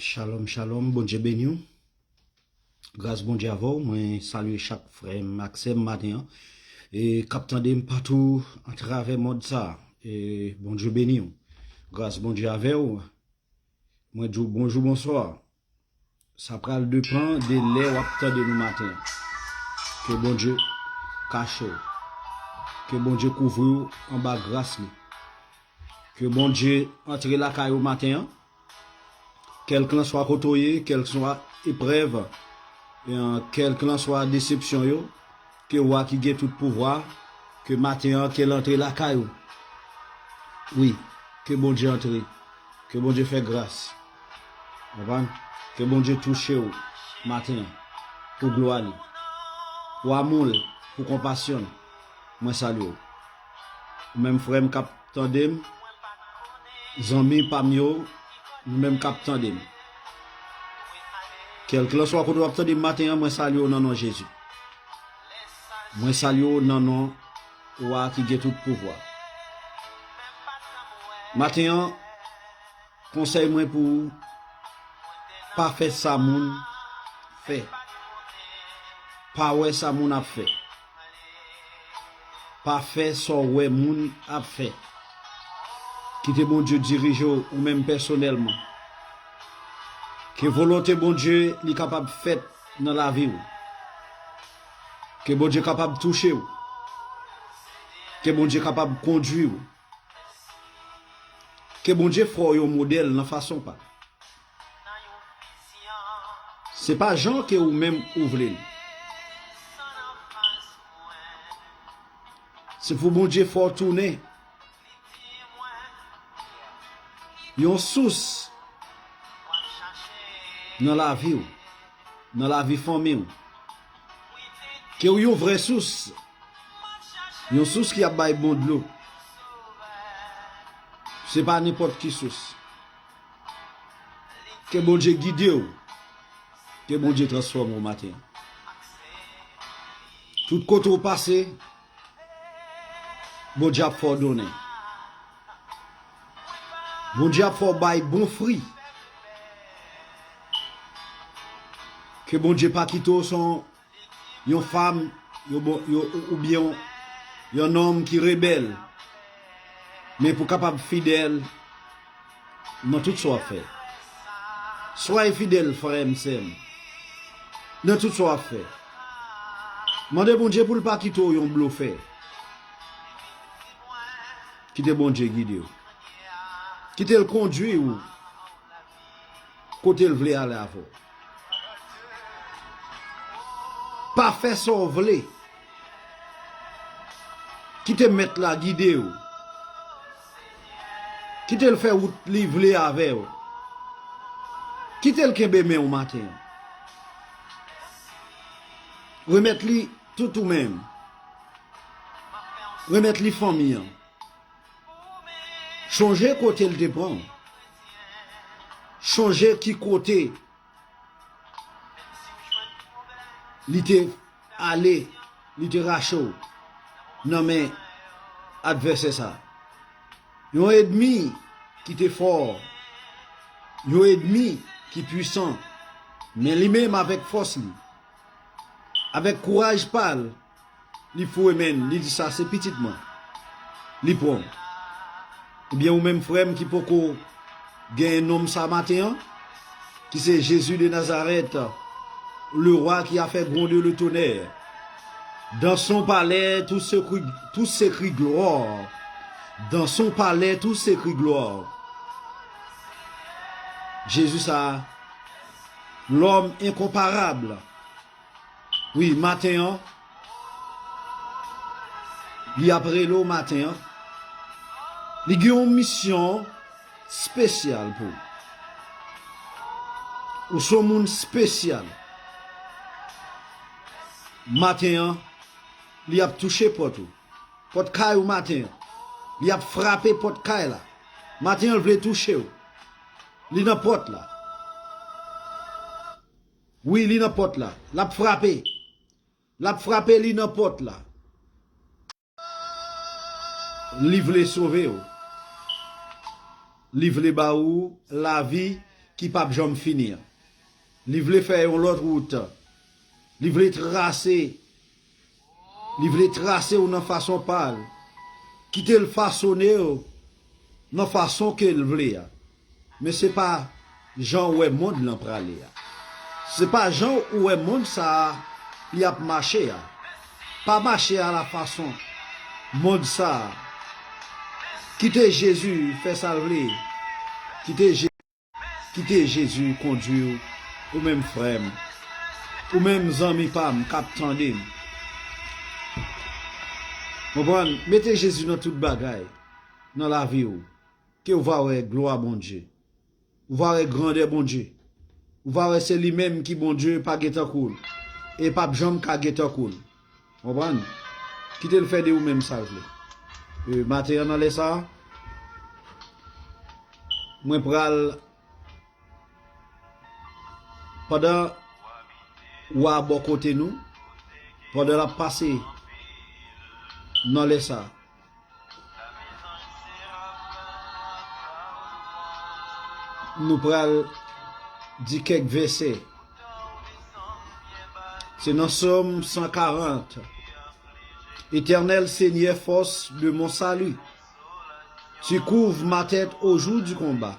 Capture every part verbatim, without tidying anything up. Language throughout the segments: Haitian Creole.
Shalom, shalom, Bondye beni w. Gras Bondye avè w. Mwen salye chak frè m ak sè m maten an, e k ap tande m patou atravè mond sa a. E Bondye beni w. Gras Bondye avè w. Mwen di w bonjou, bonswa. Sa pral depann de lè w ap tande nou maten an. Ke Bondye kache w. Ke Bondye kouvri w anba gras li. Ke Bondye antre lakay ou maten an. Kèlkanswa kote w ye, kèlkanswa eprèv, e, kèlkanswa desepsyon yo, ke Wa ki gen tout pouvwa, ke maten an, ke l antre lakay ou. Wi, ke Bondye antre. Ke Bondye fè gras. Konprann? Ke Bondye touche w maten an. Pou glwa li. Pou amou l, pou konpasyon l. Mwen salye w. Ou menm frè m k ap tande m, zanmi pa m yo, nou menm k ap tande m. Kèlkanswa kote w ap tande m maten an, mwen salye w nan non Jezi. Mwen salye w nan non Wa ki gen tout pouvwa. Maten an, konsèy mwen pou ou, pa fè sa moun fè. Pa wè sa moun ap fè. Pa fè sa w wè moun ap fè. Kite Bondye dirije w ou menm pèsonèlman. Ke volonte Bondye li kapab fèt nan lavi w. Ke Bondye kapab touche w. Ke Bondye kapab kondui w. Ke Bondye fè w yon modèl nan fason pa w. Se pa jan ke ou menm ou vle l. Se pou Bondye fè w tounen yon sous nan lavi w, nan lavi fanmi w. Ke w yon vrè sous, yon sous ki ap bay bon dlo. Se pa nenpòt ki sous. Ke Bondye gide w. Ke Bondye transfòme w maten an. Tout kote w pase, Bondye ap fè w donnen. Bondye ap fè w bay bon fwi. Ke Bondye pa kite w se yon fanm, yo, bon, yo, oubyen yon, yon nonm ki rebèl. Men pou kapab fidèl nan tout sa w ap fè. Swaye fidèl, frè m, sè m, nan tout sa w ap fè. Mande Bondye pou l pa kite w yon blofè. Kite Bondye gide w. Kite l kondui w kote l vle ale avè w. Pa fè sa w vle. Kite Mèt la gide w. Kite l fè wout li vle avè w. Kite l kenbe men w maten an. Remèt li tout ou menm. Remèt li fanmi an. Chonje kote l te pran w. Chonje ki kote li te ale, li te rache w nan men advèsè sa. Yon ènmi ki te fò, yon ènmi ki pwisan, men li menm avèk fòs li, avèk kouraj pa l, li foure men l, li di sa se pitit mwen. Li pran w. Ebyen ou menm frè m ki poko gen nonm sa maten an, ki se Jésus de Nazareth, le roi qui a fait gronder le tonnerre. Dans son palais, tout se crie, tout se crie gloire. Dans son palais, tout se crie gloire. Jezi sa, lòm enkonparab. Wi, maten an, li ap rele w maten an. Li gen yon misyon espesyal pou ou. Ou se yon moun espesyal. Maten an, li ap touche pòt ou. Pòt kay ou maten an. Li ap frape pòt kay la. Maten an, l vle touche w. Li nan pòt la. Wi, li nan pòt la. L ap frape. L ap frape, li nan pòt la. Li vle sove w. Li vle ba ou lavi ki p ap janm fini an. Li vle fè yon lòt wout. Li vle trase, li vle trase w nan fason pa l. Kite l fasone w nan fason ke l vle a. Men se pa jan w wè mond lan prale a. Se pa jan ou wè mond sa a li ap mache a. Pa mache a la fason mond sa a. Kite Jezi fè sa l vle. Kite Je-, kite Jezi kondui w, ou menm frè m, ou menm zanmi pa m k ap tande m. Konprann? Mete Jezi nan tout bagay nan lavi w. Ke w va wè glwa Bondye. Ou va wè grandè Bondye. Ou va wè se li menm ki Bondye, pa gen tankou l. E p ap janm ka gen tankou l. Konprann? Kite l fè de ou menm sa l vle. E, maten an nan lè sa a, mwen pral, pandan w a bò kote nou, pandan l ap pase nan lè sa a, nou pral di kèk vèsè. Se nan Sòm san karant. Éternel Seigneur, force de mon salut, tu couvres ma tête au jour du combat.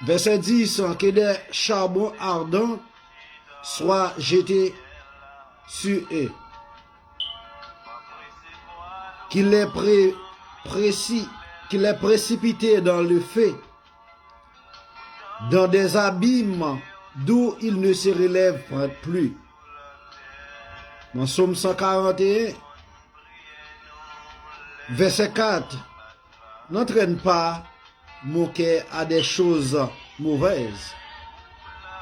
Verset dix, que des charbons ardents soient jetés sur eux, qu'il les pré-, préci-, qu'il les précipite dans le feu, dans des abîmes d'où ils ne se relèvent plus. Nan Sòm san karant e en, vèsè kat, n'entraîne pas mon cœur à des choses mauvaises,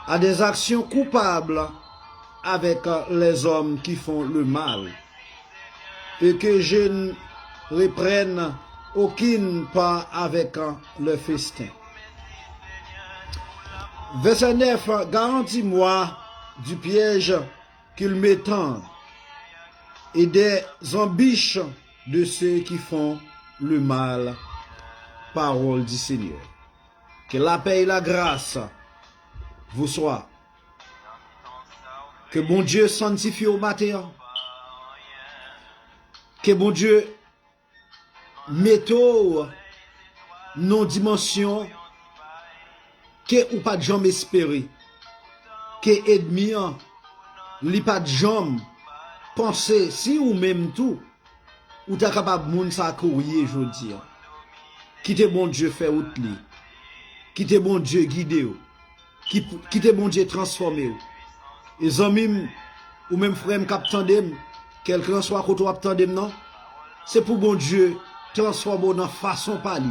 à des actions coupables avec les hommes qui font le mal, et que je ne reprenne aucune part avec le festin. Verset neuf, garantis-moi du piège qu'il me tend et des embûches de ceux qui font le mal. Parole du Seigneur. Que la paix et la grâce vous soient. Ke Bondye sanntifye w maten an. Ke Bondye mete w nan dimansyon ke ou pa t janm espere, ke ènmi an, li pa t janm panse si ou menm tou, ou ta kapab moun sa ke w ye jodi a. Kite Bondye fè wout li. Kite Bondye gide w. Ki-, kite Bondye transfòme w. E zanmi m, ou menm frè m k ap tande m, kèlkanswa kote w ap tande m nan, se pou Bondye transfòme w nan fason pa li.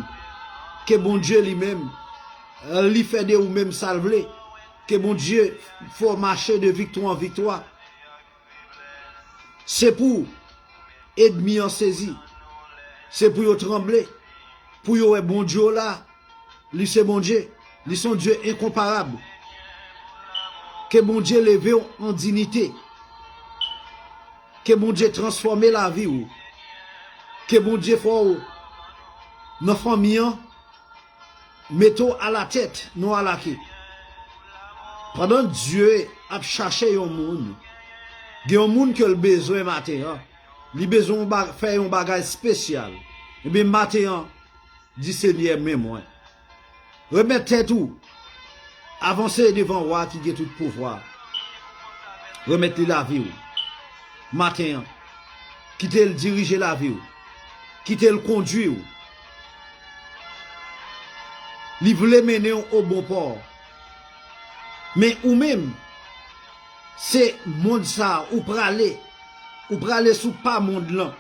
Ke Bondye li menm, li fè de ou menm sa l vle. Ke Bondye fè w mache de viktwa an viktwa. Se pou ènmi an sezi. Se pou yo tranble. Pou yo wè Bondye w la. Li se Bondye. Li se yon Dye enkonparab. Ke Bondye leve w an dinite. Ke Bondye transfòme lavi w. Ke Bondye fè w nan fanmi an. Mete w alatèt, non alake. Pandan Dye ap chache yon moun, gen yon moun ke l bezwen maten an. Li bezwen yon ba-, fè yon bagay espesyal. Ebyen, maten an, di Senyè, men mwen. Remèt tèt ou. Avanse devan Wa ki gen tout pouvwa. Remèt li lavi w. Maten an. Kite l dirije lavi w. Kite l kondui w. Li vle mennen w o bon pò. Men ou menm, se mond sa a ou prale. Ou prale sou pa mond lan.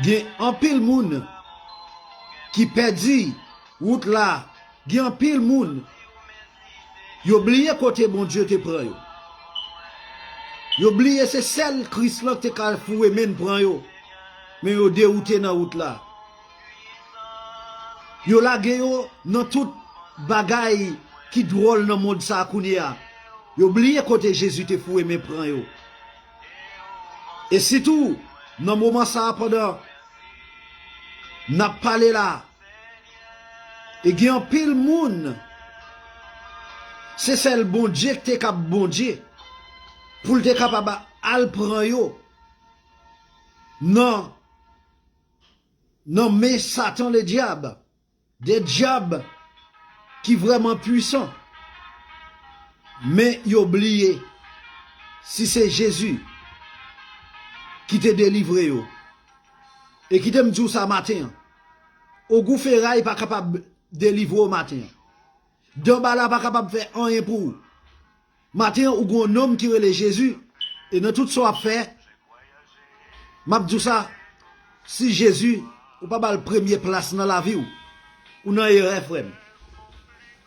Gen anpil moun ki pèdi wout la. Gen anpil moun, yo bliye kote Bondye te pran yo. Yo bliye se sèl Kris lan te ka foure men l pran yo. Men yo dewoute nan wout la. Yo lage yo nan tout bagay ki dwòl nan mond sa a kounye a. Yo bliye kote Jezi te foure men pran yo. E sitou, nan moman sa a, pandan n ap pale la, E gen anpil moun, se sèl Bondye ki te kab Bondye, pou l te kapab al pran yo nan, nan men Satan Ledyab, de dyab ki vrèman pwisan. Men yo bliye si se Jezi ki te delivre yo. E kite m di w sa maten an. Ogou feray pa kapab delivre w maten an. Danbala pa kapab fè anyen pou ou. Maten an, ou gon nonm ki rele Jezi. E nan tout sa w ap fè, m ap di w sa, si Jezi, ou pa ba l premye plas nan lavi w, ou nan erè, frè m.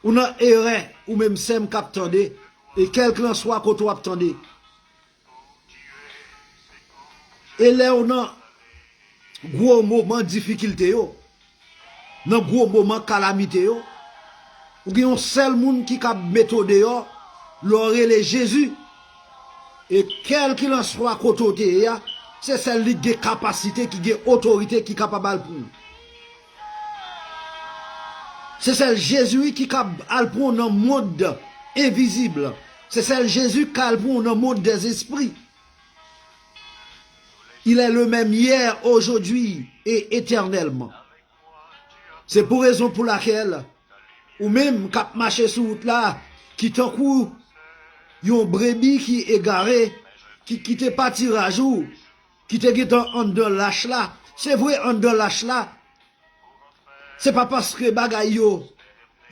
Ou nan erè, ou menm sè m k ap tande, e kèlkanswa kote w ap tande. E lè w nan gwo moman difikilte yo, nan gwo moman kalamite yo, ou gen yon sèl moun ki kab mete w deyò, lè w rele Jezi. E kèlkilanswa kote w te ye a, se sèl li ki gen kapasite, ki gen otorite, ki kapab al pran w. Se sèl Jezi wi ki kab al pran w nan mond envizib. Se sèl Jezi k al pran w nan mond dèzespri. Il est le même hier, aujourd'hui et éternellement. Se pou rezon pou lakèl ou menm k ap mache sou wout la, ki tankou yon brebi ki egare, ki kite patiraj ou, ki te gentan anndan lach la. Se vre, anndan lach la, se pa paske bagay yo,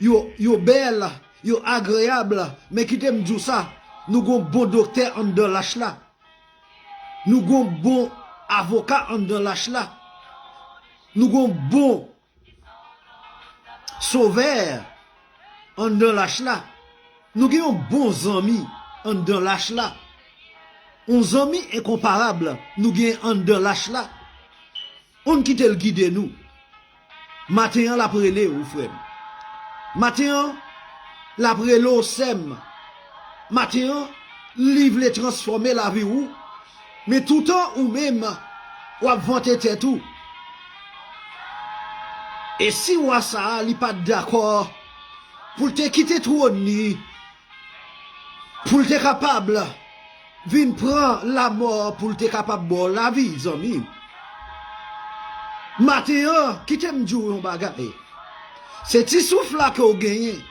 yo, yo bèl, yo agreyab, men kite m di w sa, nou gon bon doktè anndan lach la. Nou gon bon avoka anndan lach la. Nou gon bon sovè anndan lach la. Nou gen yon bon zanmi anndan lach la. Yon zanmi enkonparab nou gen anndan lach la. Ann kite l gide nou. Maten an, l ap rele w, frè m. Maten an, l ap rele w, sè m. Maten an, li vle transfòme lavi w. Men toutan ou menm, w ap vante tèt ou. E si wa sa a, li pa t dakò pou l te kite twòn li, pou l te kapab vin pran lamò, pou l te kapab ba w lavi, zanmi. Maten an, kite m di w yon bagay. Se ti souf la ke w genyen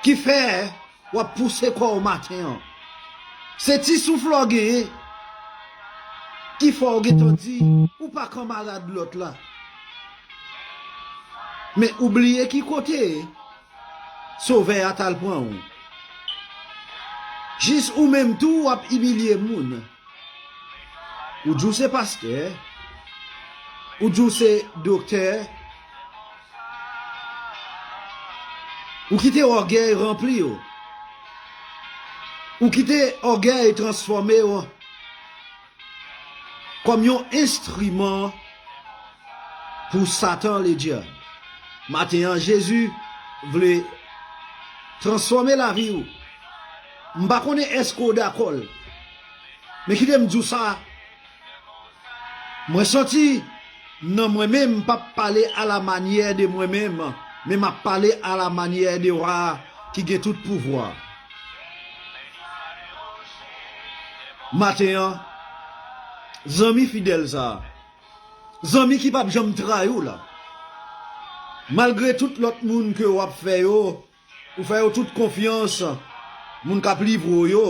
ki fè w ap pouse kò w maten an. Se ti souf la w genyen ki fè w gentan di ou pa kanmarad lòt la. Men ou bliye ki kote Sovè a t al pran w. Jis ou menm tou w ap imilye moun. Ou di w se pastè. Ou di w se doktè. Ou kite ògèy ranpli w. Ou kite ògèy transfòme w kòm yon enstriman pou Satan Ledyab. Maten an, Jezi vle transfòme lavi w. M pa konnen èske w dakò l. Men kite m di w sa, mwen santi nan mwen menm, m p ap pale alamanyè de mwen menm, men m ap pale alamanyè de wa ki gen tout pouvwa. Maten an, zanmi fidèl sa a, zanmi ki p ap janm trayi w la, malgre tout lòt moun ke w ap fè yo, ou fè yo tout konfyans, moun k ap livre w yo,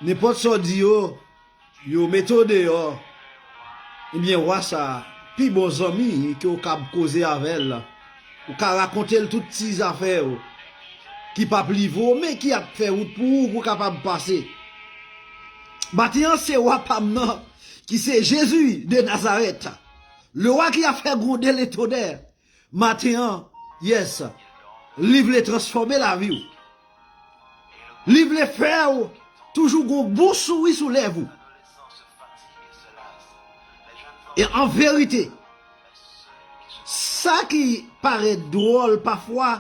nenpòt sa w di yo, yo mete w deyò. Ebyen, wa sa a, pi bon zanmi ke w kab koze avè l, ou ka rakonte l tout ti zafè w ki p ap livre w, men ki ap fè wout pou ou, pou w kapab pase. Maten an, se wa pa m nan, ki se Jezi de Nazarèt, le wa ki a fè gwonde letonnè. Maten an, yes, li vle transfòme lavi w. Li vle fè w toujou gon bon souri sou lèv ou. E an verite, sa ki parèt dwòl pafwa,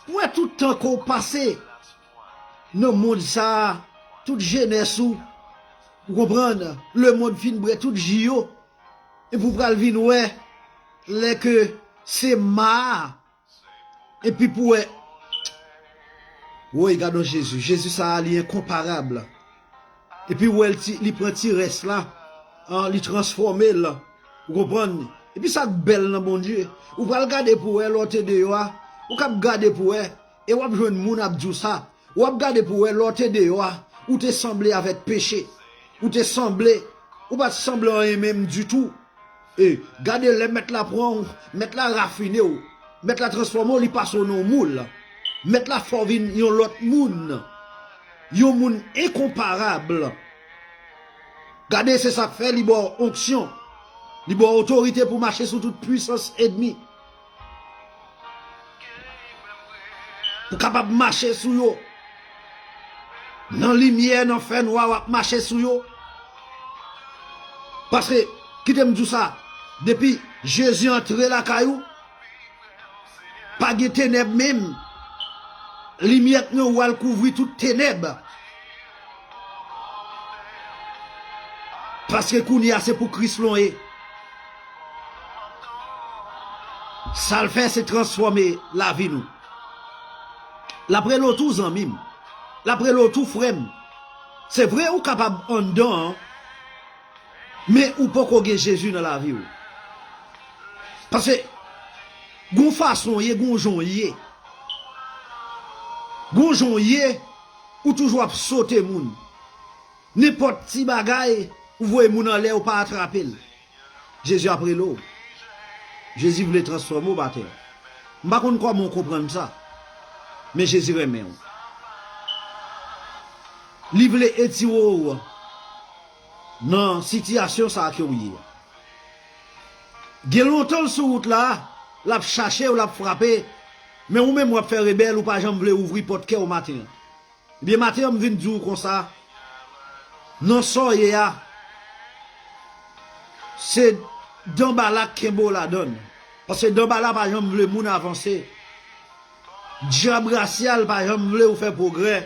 pou wè tout tan ke w pase nan mond sa a, tout jenès ou, ou konprann, lemonn fin bwè tout ji yo, epi w pral vin wè lè ke se ma a. Epi pou wè, woy, gad on Jezi. Jezi sa a, li enkonparab. Epi ou wè l ti, li pran ti rès la, an, li transfòme l. Ou konprann? Epi sa k bèl nan Bondye, ou pral gade pou wè lè w te deyò a, ou k ap gade pou wè, e w ap jwenn moun ap di w sa. W ap gade pou wè lè w te deyò a, ou te sanble avèk peche. Ou te sanble, ou pa t sanble anyen menm ditou. E, gade lè Mèt la pran w, Mèt la rafine w, Mèt la transfòme w, li pase w nan yon moul. Mèt la fè w vin yon lòt moun. Yon moun enkonparab. Gade, se sa k fè li ba w onksyon. Li ba w otorite pou mache sou tout pwisans ènmi. Pou kapab mache sou yo. Nan limyè, nan fènwa, w ap mache sou yo. Paske, kite m di w sa, depi Jezi antre lakay ou, pa gen tenèb menm. Limyè k nan ou al kouvri tout tenèb. Paske kounye a se pou Kris nou ye. Sa l fè se transfòme lavi nou. L ap rele w tou zanmi m. L ap rele w tou frè m. Se vre ou kapab anndan an, men ou poko gen Jezi nan lavi w. Paske gon fason w ye, gon jan w ye. Gon jan w ye, ou toujou ap sote moun. Nenpòt ti bagay, ou voye moun anlè, ou pa atrape l. Jezi ap rele w. Jezi vle transfòme w, batè. M pa konn kòman w konprann sa, men Jezi renmen w. Li vle etire w nan sitiyasyon sa a ke w ye a. Gen lontan l sou wout la, l ap chache w, l ap frape, men ou menm w ap fè rebèl, ou pa janm vle ouvri pòt kè w maten an. Ebyen, maten an, m vin di w konsa, nan sa w ye a, se danbala k kenbe w ladan l. Paske danbala pa janm vle moun avanse. Dyab rasyal pa janm vle w fè pwogrè.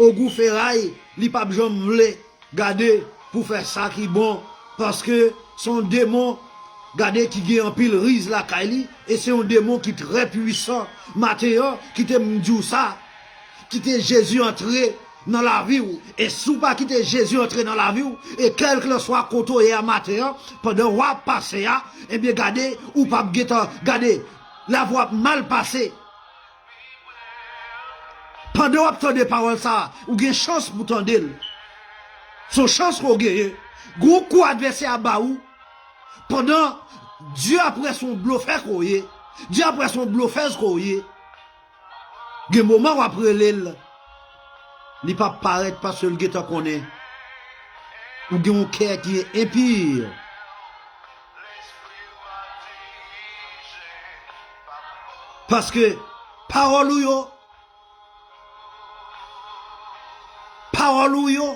Ogou feray, li p ap janm vle gade pou fè sa ki bon, paske se yon demon, gade, ki gen anpil riz lakay li, e se yon demon ki trè pwisan. Maten an, kite m di w sa, kite Jezi antre nan lavi w. E si w pa kite Jezi antre nan lavi w, e kèlkanswa kote w ye a maten an, pandan w ap pase a, ebyen gade, ou p ap gentan gade, lavi w ap mal pase. Pandan w ap tande pawòl sa a, ou gen chans pou tande l. Se yon chans ke w genyen. Gon kou advèsè a ba ou, pandan Dye ap wè se yon blofè ke w ye, Dye ap wè se yon blofèz ke w ye. Gen moman w ap rele l, li p ap parèt paske l gentan konnen ou gen yon kè ki enpi. Paske pawòl ou yo, pawòl ou yo,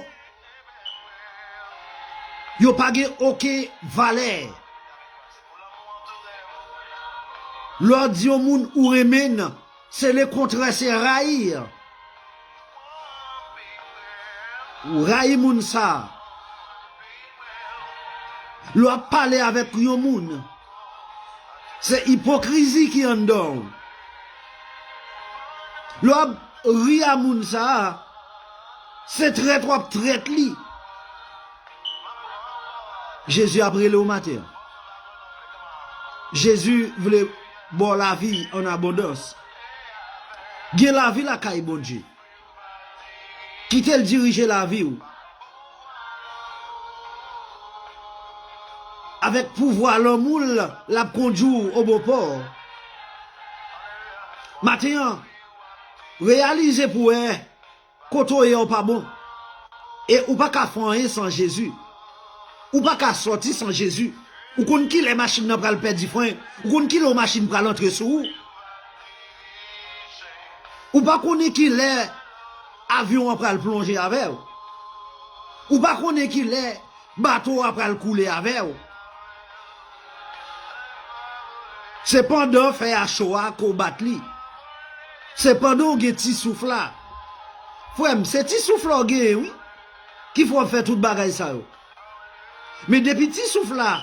yo pa gen okenn valè. Lè w di yon moun ou renmen l, se lekontrè, se rayi. Ou rayi moun sa a. Lè w ap pale avèk yon moun, se ipokrizi ki anndan w. Lè w ap ri a moun sa a, se trèt w ap trèt li. Jezi ap rele w maten an. Jezi vle ba w lavi an abondans. Gen lavi lakay Bondye. Kite l dirije lavi w. Avèk pouvwa lanmou l, l ap kondui w o bon pò. Maten an, reyalize pou w wè kote w ye a ou pa bon. E ou pa ka fè anyen san Jezi. Ou pa ka sòti san Jezi. Ou konn kilè machin nan pral pèdi fren. Ou konn kilè yon machin pral antre sou ou. Ou pa konnen kilè avyon an pral plonje avè w. Ou pa konnen kilè bato a pral koule avè w. Se pandan fè a cho a ke w bat li. Se pandan w gen ti souf la. Frè m, se ti souf la w genyen, wi, ki fè w ap fè tout bagay sa yo. Men depi ti souf la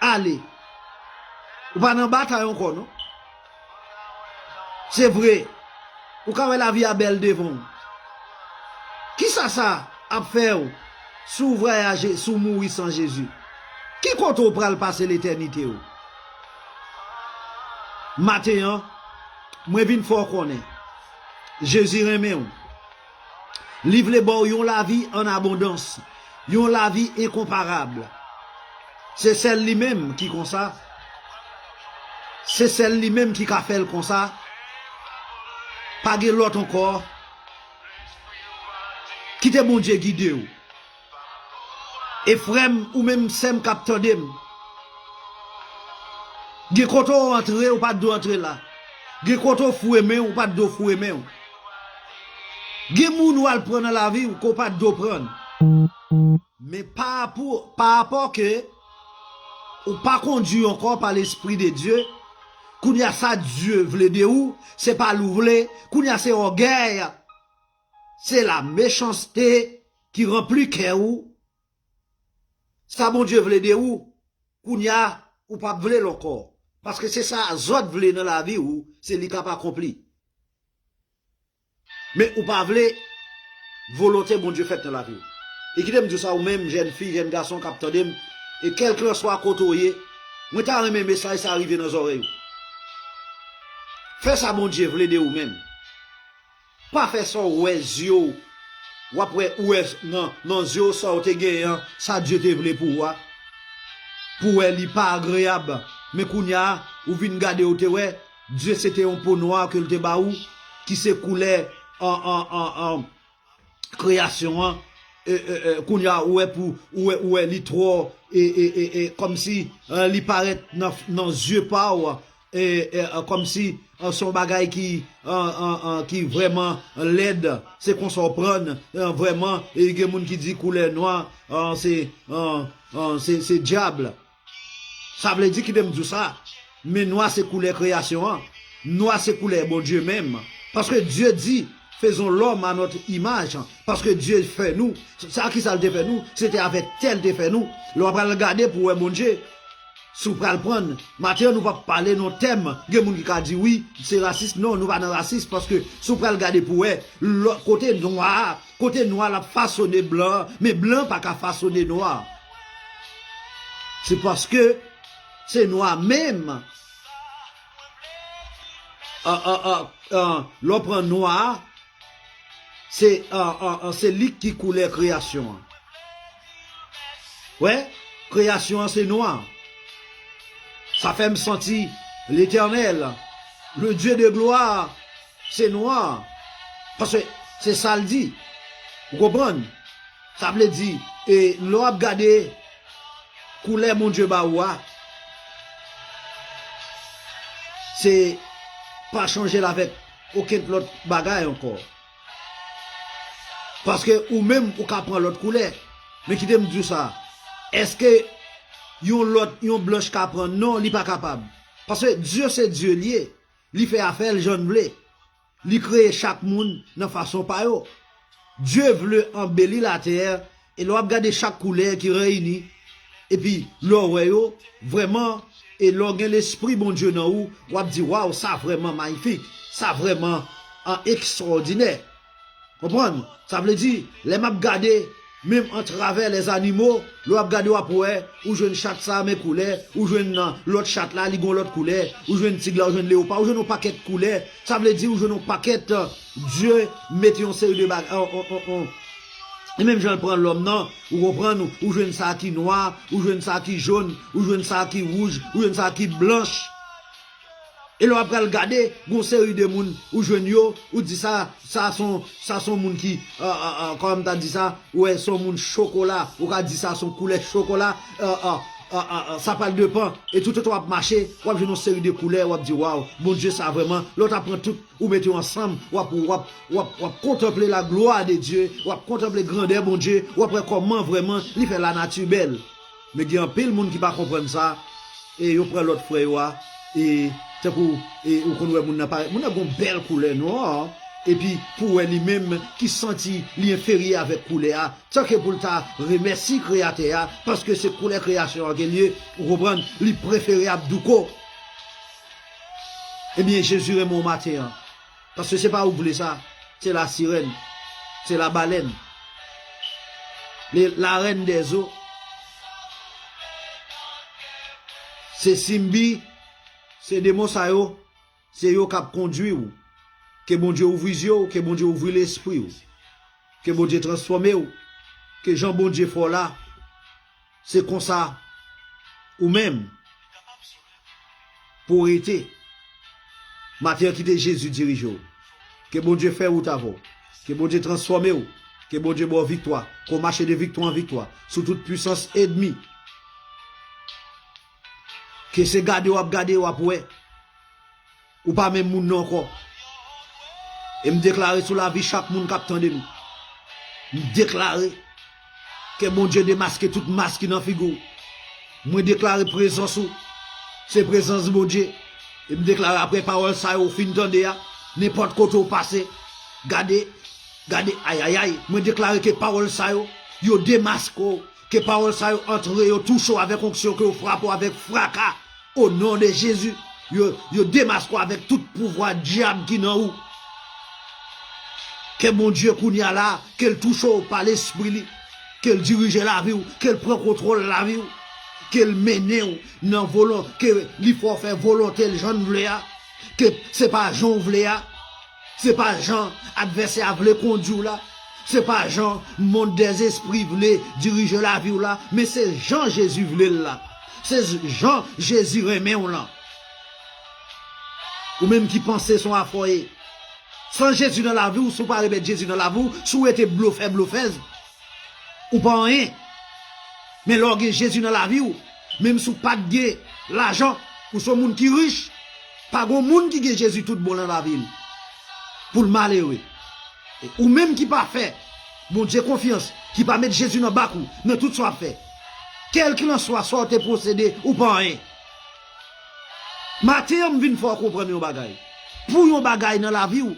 ale, Ou pa nan batay ankò, non. Se vre, ou ka wè lavi a bèl devan w. Kisa sa ap fè w si w vwayaje, si w mouri san Jezi? Ki kote w pral pase letènite w? Maten an, mwen vin fè w konnen Jezi renmen w. Li vle ba w yon lavi an abondans, yon lavi enkonparab. Se sèl li menm ki konsa. Se sèl li menm ki ka fè l konsa. Pa gen lòt ankò. Kite Bondye gide w. E frè m, ou menm sè m k ap tande m, gen kote w antre, ou pa t dwe antre la. Gen kote w foure men w, ou pa t dwe foure men w. Gen moun ou al pran nan lavi w ke w pa t dwe pran. Men pa pou, pa rapò ke ou pa kondui ankò pa Lespri de Dye, kounye a sa Dye vle de ou, se pa l ou vle, kounye a se ògèy, se la mechanste ki ranpli kè ou. Sa Bondye vle de ou, kounye a, ou p ap vle l ankò. Paske se sa zòt vle nan lavi ou, se li k ap akonpli. Men ou pa vle volonte Bondye fèt nan lavi w. E kite m di w sa, ou menm, jèn fi, jèn gason k ap tande m, e kèlkanswa kote w ye, mwen ta renmen mesaj sa rive nan zòrèy ou. Fè sa Bondye vle de ou menm. Pa fè sa w wè zye w. W ap wè, ou wè nan, nan zye w sa w te genyen an, sa Dye te vle pou ou a. Pou w wè li pa agreyab. Men kounye a, ou vin gade, ou te wè, Dye se te yon po nwa ke l te ba ou, ki se koulè, an, an, an, an, kreyasyon an. E, e, e, kounye a, ou wè pou, ou wè, ou wè li twò, e, e, e, e, kòmsi, e, li parèt nan, nan zye pa w, e, e, e, kòmsi, e, se yon bagay ki, e, e, e, ki vrèman lèd. Se konsa w pran, e, vrèman, e gen moun ki di koulè nwa, e, se, e, e, se, se dyab. Sa vle di, kite m di w sa, men nwa se koulè kreyasyon an. Nwa se koulè Bondye menm. Paske Dye di, faisons l'homme à notre image. Paske Dye fè nou. Sa ki sa l te fè nou? Se te avèk tè l te fè nou. Lè w pral gade pou w wè Bondye, si w pral pran, maten an nou p ap pale nan tèm, gen moun ki ka di, wi, se rasis. Non, nou pa nan rasis, paske si w pral gade pou w wè, lò, kote nwa a, kote nwa l ap fasone blan an, men blan pa ka fasone nwa. Se paske se nwa menm. An, an, an, an, lè w pran nwa a, se, an, an, an, se li ki koulè kreyasyon an. Wè, kreyasyon an se nwa. Sa fè m santi Letènèl, le Dieu de gloire, se nwa. Paske se sa l di. Ou konprann? Sa vle di, e lè w ap gade koulè Bondye ba ou a, se pa chanje l avèk okenn lòt bagay ankò. Paske ou menm, ou ka pran lòt koulè. Men kite m di w sa. Èske yon lòt, yon blanch ka pran? Non, li pa kapab. Paske Dye se Dye l ye. Li fè afè l jan l vle. Li kreye chak moun nan fason pa yo. Dye vle anbeli latè, e lè w ap gade chak koulè ki reyini, epi lè w wè yo, vrèman, e lè w gen Lespri Bondye nan ou, w ap di, waw, sa vrèman mayifik, sa vrèman, an, ekstwòdinè. Konprann? Sa vle di, lè m ap gade, menm atravè lèzanimo, lè w ap gade, w ap wè, ou jwenn chat sa, men koulè, ou jwenn, nan, lòt chat la, li gon lòt koulè, ou jwenn tig la, ou jwenn leopa, ou jwenn yon pakèt koulè. Sa vle di, ou jwenn yon pakèt, e, Dye mete yon seri de bagay, e, e, e, e. E menm jan l pran lòm nan, ou konprann, ou, ou jwenn sa ki nwa, ou jwenn sa ki jòn, ou jwenn sa ki wouj, ou jwenn sa ki blanch. E lè w ap pral gade, gon seri de moun, ou jwenn yo, ou di sa, sa se yon, sa se yon moun ki, e, e, e, kòman m ta di sa, ou wè, se yon moun chokola, ou ka di sa se yon koulè chokola, e, e, e, e, e, sa pral depann. E toutotan w ap mache, w ap jwenn yon seri de koulè, w ap di, waw, Bondye sa vrèman, lè w ta pran tout, ou mete yo ansanm, w ap, w ap, w ap, w ap kontanple la gloire de Dieu, w ap kontanple grandè Bondye, w ap wè kòman vrèman li fè lanati bèl. Men gen anpil moun ki pa konprann sa, e yo pran lòt frè yo a, e tankou, e ou konn wè moun nan parèt, moun nan gon bèl koulè nwa, epi pou wè li menm ki santi li enferyè avèk koulè a, tanke pou l ta remèsi Kreyatè a, paske se koulè kreyasyon an ke l ye, ou konprann, li prefere ap douko. Ebyen, Jezi renmen w maten an. Paske se pa ou k vle sa. Se la sirèn. Se la balèn. Le, la reine des eaux. Se Simbi. Se demon sa yo. Se yo k ap kondui w. Ke Bondye ouvri zye w. Ke Bondye ouvri lespri w. Ke Bondye transfòme w. Ke jan Bondye fè w la. Se konsa ou menm pou w rete. Maten an kite Jezi dirije w. Ke Bondye fè wout avè w. Ke Bondye transfòme w. Ke Bondye ba w viktwa. Ke w mache de viktwa an viktwa sou tout pwisans ènmi. Ke se gade w ap gade, w ap wè. Ou pa menm moun nan ankò. E m deklare sou lavi chak moun k ap tande nou. M deklare ke Bondye demaske tout mas ki nan figi w. Mwen deklare prezans ou se prezans Bondye. E m deklare apre pawòl sa yo ou fin tande a, nenpòt kote w pase, gade, gade, ayayay, mwen deklare ke pawòl sa yo, yo demaske w, ke pawòl sa yo antre, yo touche w avèk onksyon, ke yo frape w avèk fraka. O non de Jezi, yo, yo demaske w avèk tout pouvwa dyab ki nan ou. Ke Bondye kounye a la, ke l touche w pa lespri li, ke l dirije lavi w, ke l pran kontwòl lavi w, ke l mennen w nan volon, ke li fè w fè volonte l jan l vle a, ke se pa jan w vle a, se pa jan advèsè a vle kondui w la, se pa jan mond dèzespri vle dirije lavi w la, men se jan Jezi vle l la. Se jan Jezi renmen w lan. Ou menm ki panse se yon afè w ye. San Jezi nan lavi w, si w pa remèt Jezi nan lavi w, si w rete blofè, blofèz, ou pa anyen. Men lè w gen Jezi nan lavi w, menm si w pa t gen lajan, ou se yon moun ki rich, pa gen moun ki gen Jezi tout bon nan lavi l pou l malere. E ou menm ki pa fè Bondye konfyans, ki pa met Jezi nan bak ou nan tout sa w ap fè, kèlkilanswa sa w te posede, ou pa anyen. Maten an, m vin fè w konprann yon bagay. Pou yon bagay nan lavi w,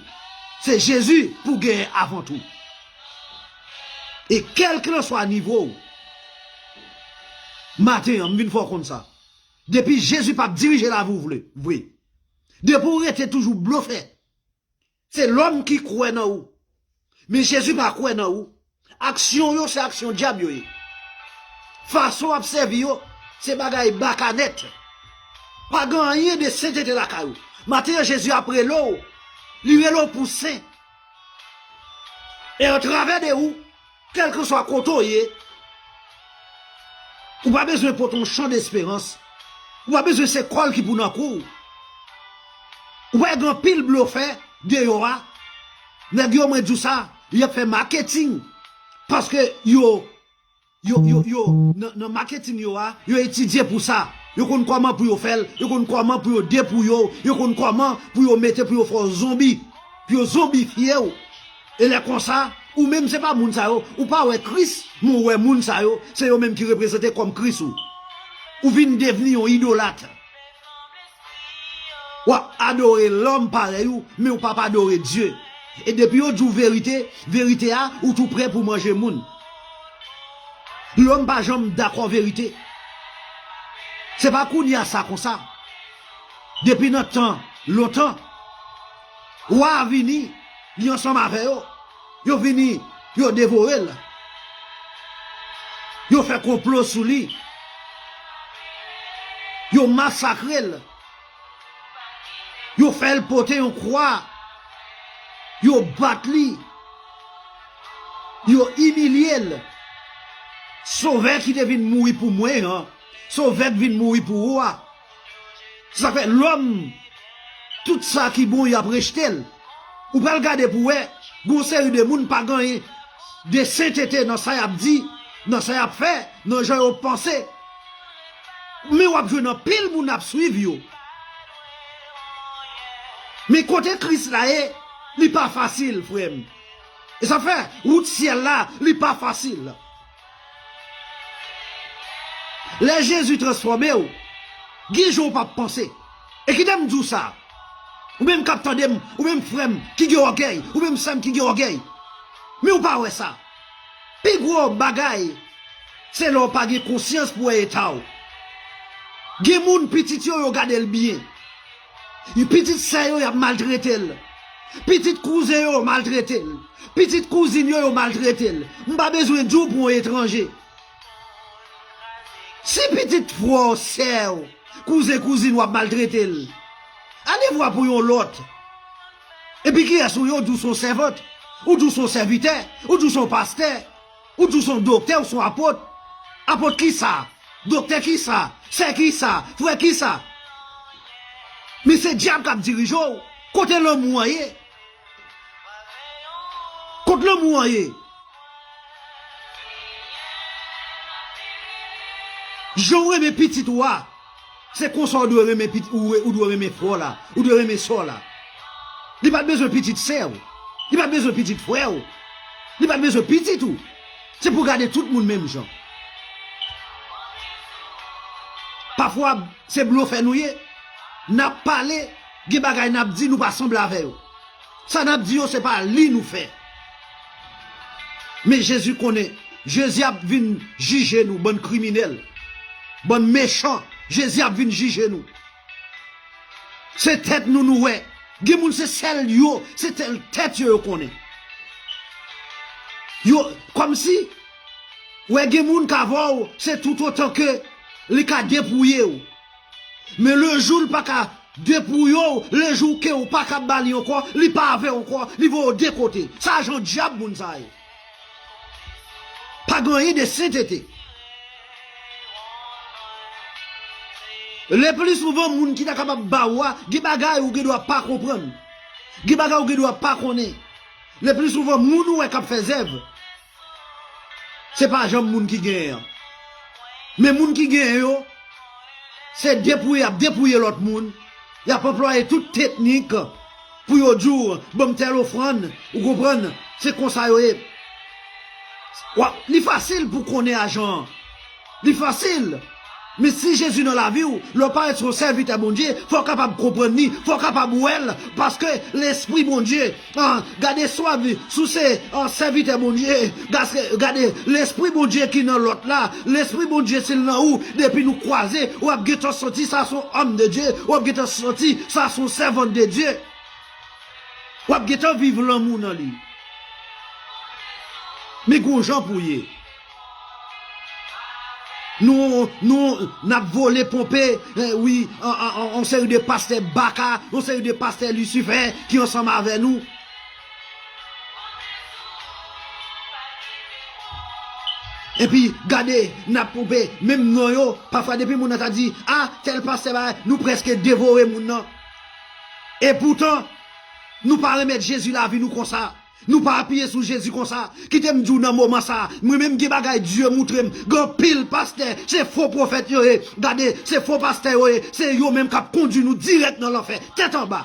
se Jezi pou w genyen avan tou. E kèlkilanswa nivo w, maten an, m vin fè w konn sa. Depi Jezi p ap dirije lavi w vle, vre. Depi w rete toujou blofè, se lòm ki kwè nan ou. Men Jezi pa kwè nan ou. Aksyon w yo se aksyon dyab yo ye. Fason w ap sèvi yo se bagay bakanèt. Pa gen anyen de sentete lakay ou. Maten an Jezi ap rele w. Li rele w pou sen. E atravè de ou, kèlkanswa kote w ye, ou pa bezwen pote yon chan desperans. Ou pa bezwen se kòl ki pou nan kou w. Ou pa gen anpil blofè deyò a. Nèg yo, mwen di w sa, y ap fè maketing. Paske yo, yo, yo, yo, nan, nan maketing yo a, yo etidye pou sa. Yo konn kòman pou yo fè l, yo konn kòman pou yo depouye w, yo konn kòman pou yo mete pou yo fè w zonbi, pou yo zonbifye w. E lè konsa, ou menm se pa moun sa yo, ou pa wè Kris, men w wè moun sa yo, se yo menm ki reprezante kòm Kris ou. Ou vin devni yon idolat. W ap adore lòm parèy ou, men w p ap adore Dye. E depi yo di w verite, verite a, ou tou prè pou manje moun. Lòm pa janm dakò verite. Se pa kounye a sa konsa. Depi nan tan lontan, wa a vini, li ansanm avè yo. Yo vini, yo devore l. Yo fè konplo sou li. Yo masakre l. Yo fè l pote yon kwa. Yo bat li. Yo imilye l. Sovè ki te vin mouri pou mwen an, Sovè k vin mouri pou ou a. Se sa k fè lòm, tout sa ki bon, y ap rejte l. Ou pral gade pou wè, gon seri de moun pa gen anyen de sentete nan sa y ap di, nan sa y ap fè, nan jan yo panse. Men w ap jwenn anpil moun ap swiv yo. Men kote Kris la ye, li pa fasil, frè m. E sa fè, wout syèl la, li pa fasil. Lè Jezi transfòme w, gen jan w p ap panse. E kite m di w sa, ou menm k ap tande m, ou menm frè m ki gen ògèy, ou menm sè m ki gen ògèy, men ou pa wè sa. Pi gwo bagay, se lè w pa gen konsyans pou wè eta w. Gen moun pitit yo, yo gade l byen. Pitit sè yo, y ap maltrete l. Pitit kouzen yo, yo maltrete l. Pitit kouzin yo, yo maltrete l. M pa bezwen di w pou yon etranje. Si pitit frè w, sè w, kouzen, kouzin w ap maltrete l, ale vwa pou yon lòt. Epi kiyès ou ye? Ou di w se yon sèvant. Ou di w se yon sèvitè. Ou di w se yon pastè. Ou di w se yon doktè, ou se yon apot. Apot kisa? Doktè kisa? Sè kisa? Frè kisa? Men se dyab k ap dirije w. Kote lanmou an ye? Kot lanmou an ye? Jan w renmen pitit ou a, se konsa w dwe renmen pit-, ou, ou dwe renmen frè w la, ou dwe renmen sè w la. Li pa t bezwen pitit sè w. Li pa t bezwen pitit frè w. Li pa t bezwen pitit ou. Se pou gade tout moun menm jan. Pafwa, se blofè nou ye. N ap pale, gen bagay n ap di, nou pa sanble avè yo. Sa n ap di yo, se pa li nou fè. Men Jezi konnen. Jezi ap vin jije nou, bann kriminèl, bann mechan. Jezi ap vin jije nou. Se tèt nou nou wè. Gen moun se sèl yo, se sèl tèt yo yo konnen. Yo, kòmsi, wè gen moun k avè w, se toutotan ke li ka depouye w. Men lejou l pa ka depouye w, lejou ke w pa ka ba li ankò, li pa avè w ankò, li voye w de kote. Sa jan dyab moun sa ye. Pa gen anyen de sentete. Le pli souvan moun ki ta kapab ba ou a, gen bagay ou gen dwa pa konprann. Gen bagay ou gen dwa pa konnen. Le pli souvan moun ou wè k ap fè zèv, se pa janm moun ki genyen an. Men moun ki genyen yo, se depouye y ap depouye lòt moun. Y ap anplwaye tout teknik pou yo di w, "Ban m tèl ofrann," ou konprann? Se konsa yo ye. Wa-, li fasil pou konnen ajan an. Li fasil. Men si Jezi nan lavi w, lè w parèt se yon sèvitè Bondye, fò w kapab konprann li, fò w kapab wè l, paske Lespri Bondye, ah, gade swav, si w se, ah, sèvitè Bondye, gade, gade, Lespri Bondye ki nan lòt la, Lespri Bondye si l nan ou, depi nou kwaze, w ap gentan santi sa se yon òm de Dye, w ap gentan santi sa se yon sèvant de Dye. W ap gentan viv lanmou nan li. Men gon jan pou ye. Nou, nou, n ap vole ponpe, eh, wi, an, an, an, an seri de pastè baka, an seri de pastè lisifè ki ansanm avè nou. Epi, gade, n ap ponpe, menm non yo, pafwa depi moun nan ta di, "A, tèl pastè bagay," nou prèske devore moun nan. Epoutan, nou pa remèt Jezi lavi nou konsa. Nou pa apiye sou Jezi konsa. Kite m di w nan moman sa a, mwen menm gen bagay Dye moutre m. Gen anpil pastè, se fo pwofèt yo ye. Gade, se fo pastè yo ye. Se yo menm k ap kondui nou dirèk nan lanfè. Tèt anba.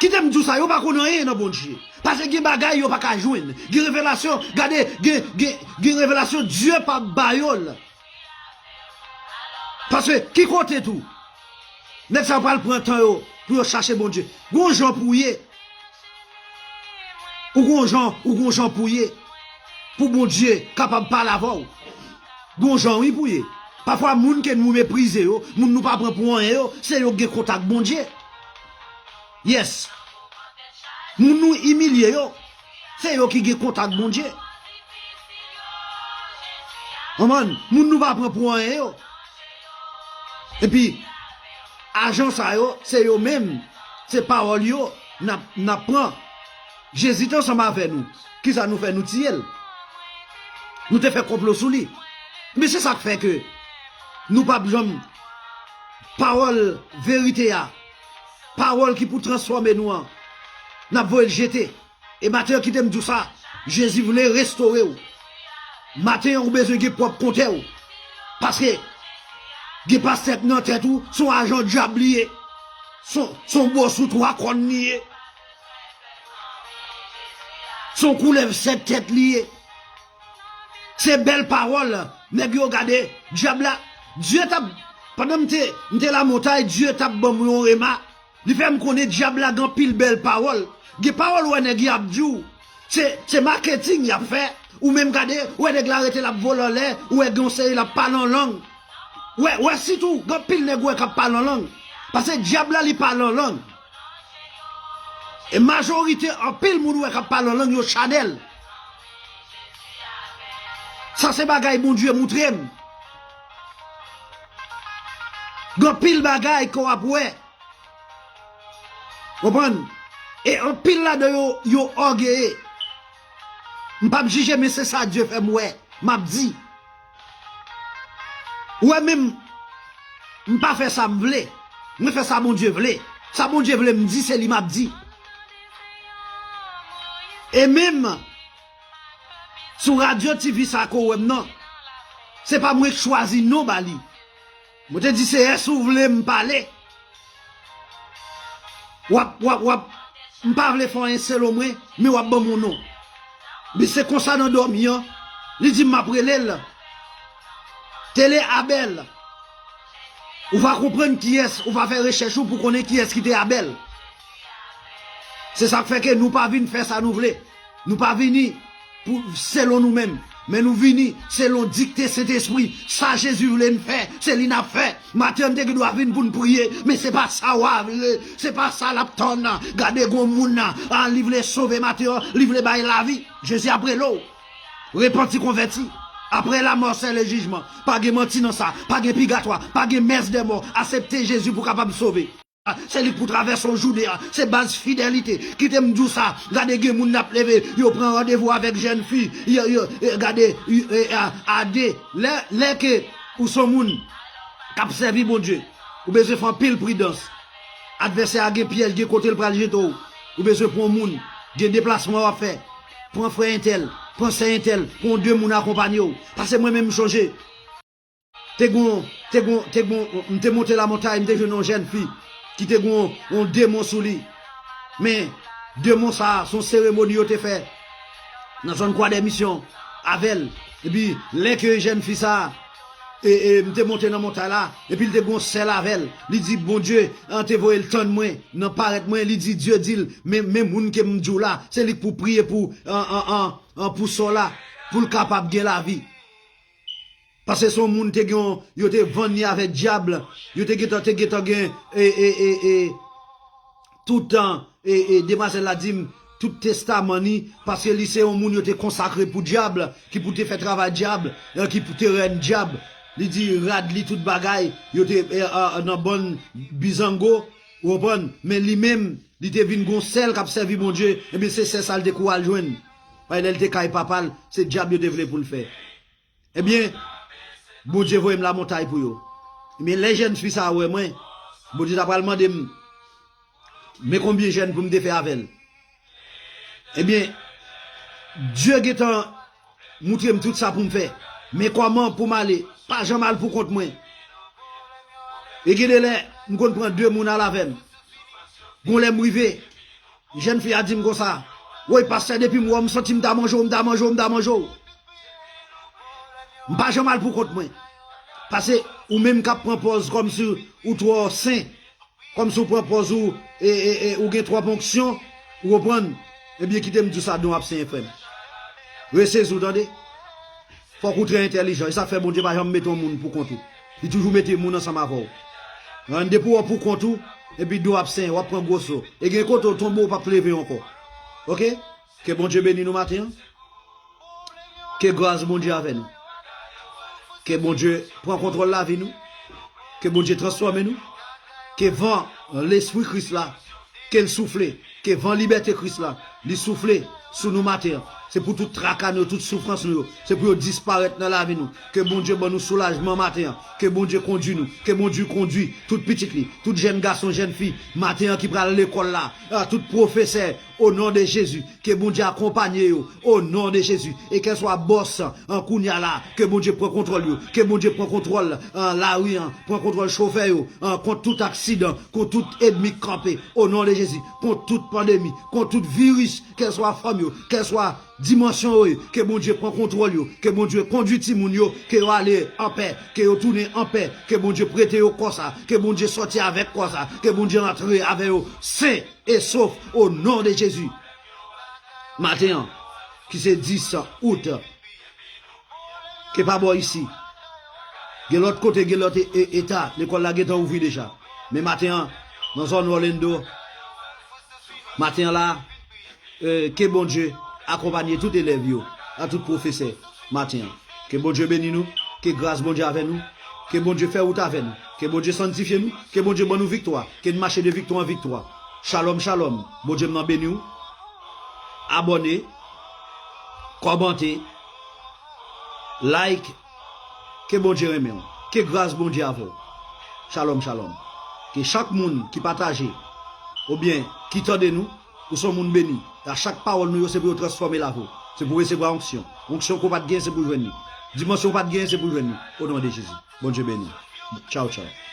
Kite m di w sa, yo pa konn anyen nan Bondye. Paske gen bagay yo pa ka jwenn. Gen revelasyon, gade, gen, gen, gen revelasyon Dye pa ba yo l. Paske ki kote tou? Nèg sa yo pral pran tan yo pou yo chache Bondye. Gon jan pou w ye. Ou gon jan, ou gon jan pou w ye. Pou Bondye kapab pale avè w. Gon jan wi pou w ye. Pafwa moun ke nou meprize yo, moun nou pa pran pou anyen yo, se yo k gen kontak Bondye. Yes. Moun nou imilye yo, se yo ki gen kontak Bondye. Konprann? Moun nou pa pran pou anyen yo. Epi, ajan sa yo, se yo menm, se pawòl yo n ap, n ap pran. Jezi te ansanm avè nou. Kisa nou fè? Nou tiye l. Nou te fè konplo sou li. Men se sa k fè ke nou p ap janm, pawòl verite a, pawòl ki pou transfòme nou an, n ap voye l jete. E maten an, kite m di w sa, Jezi vle restore w. Maten an, ou bezwen gen pwòp kontè w. Paske gen pastè k nan tèt ou, se yon ajan dyab li ye. Se yon, se yon bò sou twa kòn li ye. Se yon koulèv sèt tèt li ye. Se bèl pawòl nèg yo gade. Dyab la, Dye t ap, pandan m te, m te Lamontay, Dye t ap ban m yon rema. Li fè m konnen dyab la gen anpil bèl pawòl. Gen pawòl ou wè nèg yo ap di w, se, se maketing y ap fè. Ou menm gade, ou wè nèg la rete l ap vole anlè, ou wè gen yon seri l ap pale an lang. Ou wè, ou wè sitou, gen anpil nèg ou wè k ap pale an lang. Paske dyab la, li pale an lang. E majorite, anpil moun ou wè k ap pale an lang, yo chanèl. Sa se bagay Bondye moutre m. Gen anpil bagay ke w ap wè. Konprann? E anpil ladan yo, yo ògeye. M p ap jije, men se sa Dye fè m wè. M ap di. Ou wè menm, m pa fè sa m vle. Mwen fè sa Bondye vle. Sa Bondye vle m di, se li m ap di. E menm, sou radyo T V sa ke w wè m nan, se pa mwen k chwazi non ba li. Mwen te di, Seyè, si w vle m pale, w ap, w ap, w ap, m pa vle fè anyen selon mwen, men w ap ban m yon non. Men se konsa nan dòmi an, li di m m ap rele l. Tele Abèl. Ou va konprann kiyès, ou va fè rechèch ou pou konnen kiyès ki te Abèl. Se sa k fè ke nou pa vin fè sa nou vle. Nou pa vini pou, selon nou menm, men nou vini selon dikte Sentespri. Sa Jezi vle n fè, se li n ap fè. Maten an, n te gen dwa vin pou n priye, men se pa sa wa vle, se pa sa l ap tann. Gade gon moun nan, a, li vle sove maten an, li vle bay lavi. Jezi ap rele w. Repanti, konvèti. Après la mort, c'est le jugement. Pa gen manti nan sa. Pa gen pigatwa. Pa gen messe des morts. Aksepte Jezi pou w kapab sove. Se li k pou travèse w jounen an. Se baz fidelite. Kite m di w sa. Gade, gen moun n ap leve. Yo pran randevou avèk jèn fi. Yo, yo, eh, gade, eh, eh, a, a de. Lè, lè ke ou se yon moun k ap sèvi Bondye, ou bezwen fè anpil pridans. Advèsè a gen pyèj, gen kote l pral jete w. Ou bezwen pran moun. Gen deplasman w ap fè. Pran frè entèl, pran sè entèl, pran de moun akonpanye w. Paske mwen menm, m chonje. Te gon, te gon, te gon, m te monte lamontay, m te jwenn yon jèn fi ki te gon yon demon sou li. Men, demon sa a, se yon seremoni yo te fè nan zòn Kwa dè Misyon avè l. Epi, lè ke jèn fi sa a, e, e, m te monte nan montay la, epi l te gon sèl avè l. Li di, Bondye an te voye l tann mwen, nan parèt mwen, li di, Dye di l, men, men moun ke m di w la, se li k pou priye pou, an, an, an, an, pou sè w la, pou l kapab gen lavi. Paske se yon moun te gen, yo te vann li avèk dyab. Yo te gentan, te gentan gen, e, e, e, e, tout, e, e, demwazèl la di m, tout testaman li, paske li se yon moun yo te konsakre pou dyab, ki pou te fè travay dyab, e, ki pou te rèn dyab. Li di rad li, tout bagay, yo te, e, e, nan bann bizango, ou konprann? Men li menm, li te vin gon sèl k ap sèvi Bondye, ebyen se sè sa l te kou al jwenn. Paske lè l te kay papa l, se dyab yo te vle pou l fè. Ebyen, Bondye voye m lamontay pou yo. Ebyen, lè jèn fi sa a wè mwen, Bondye ta pral mande m, men konbyen jèn pou m te fè avè l. Ebyen, Dye gentan moutre m tout sa pou m fè. Men kòman pou m ale, pa janm al pou kont mwen. E gen de lè, m konn pran de moun al avè m. Gon lè m rive, jèn fi a di m konsa, woy, pastè, depi m wè w, m santi m ta manje w, m ta manje w, m ta manje w. M pa janm al pou kont mwen. Paske ou menm k ap pran pòz kòmsi ou twò sen, kòmsi ou pran pòz ou, e, e, e, ou gen twòp onksyon, ou konprann? Ebyen, kite m di w sa, don absen, frè m. Resezi w, tande. Fòk ou trè entèlijan. E sa k fè Bondye pa janm mete yon moun pou kont ou. Li toujou mete moun ansanm avè w. An, depi w pou kont ou, epi do w ap senyen, w ap pran gwo so. E gen kote w tonbe, w p ap leve ankò. Oke? Ke Bondye beni nou maten an. Ke gras Bondye avè nou. Ke Bondye pran kontwòl lavi nou. Ke Bondye transfòme nou. Ke van Lespri Kris la, ke l soufle. Ke van libète Kris la, li soufle sou nou maten an. Se pou tout traka nou yo, tout soufrans nou yo, se pou yo disparèt nan lavi nou. Ke Bondye ban nou soulajman maten an. Ke Bondye kondui nou. Ke Bondye kondui tout pitit li, tout jèn gason, jèn fi, maten an ki pral lekòl la, a, tout pwofesè, o non de Jezi. Ke Bondye akonpanye yo, o non de Jezi. E kèlswa bòs an, kounye a la, ke Bondye pran kontwòl yo. Ke Bondye pran kontwòl, an, lari an, pran kontwòl chofè yo, an, kont tout aksidan, kont tout ènmi k kanpe, o non de Jezi, kont tout pandemi, kont tout viris, kèlswa fòm yo, kèlswa dimansyon yo ye, ke Bondye pran kontwòl yo, ke Bondye kondui timoun yo, ke yo ale anpè, ke yo tounen anpè, ke Bondye prete yo kò sa, ke Bondye sòti avèk kò sa, ke Bondye antre avè yo sen e sof, o non de Jezi. Maten an, ki se dis out, ke pa bò isi. Gen lòt kote, gen lòt e-, e-, eta, lekòl la gentan ouvri deja. Men maten an, nan zòn Orlando, maten an la, eh, ke Bondye akonpanye tout elèv yo, a tout pwofesè, maten an. Ke Bondye beni nou, ke gras Bondye avè nou, ke Bondye fè wout avè nou, ke Bondye sanntifye nou, ke Bondye ban nou viktwa, ke n mache de viktwa an viktwa. Shalom, shalom, Bondye m nan beni w. Abòne, kòmante, like, ke Bondye renmen w, ke gras Bondye avè w. Shalom, shalom. Ke chak moun ki pataje, oubyen ki tande nou, ou se yon moun beni. A chak pawòl nou yo, se pou yo transfòme lavi w. Se pou w resevwa onksyon. Onksyon ke w pa t gen, se pou w jwenn li. Dimansyon w pa t gen, se pou w jwenn li. O non de Jezi. Bondye beni w. Tchaw, tchaw.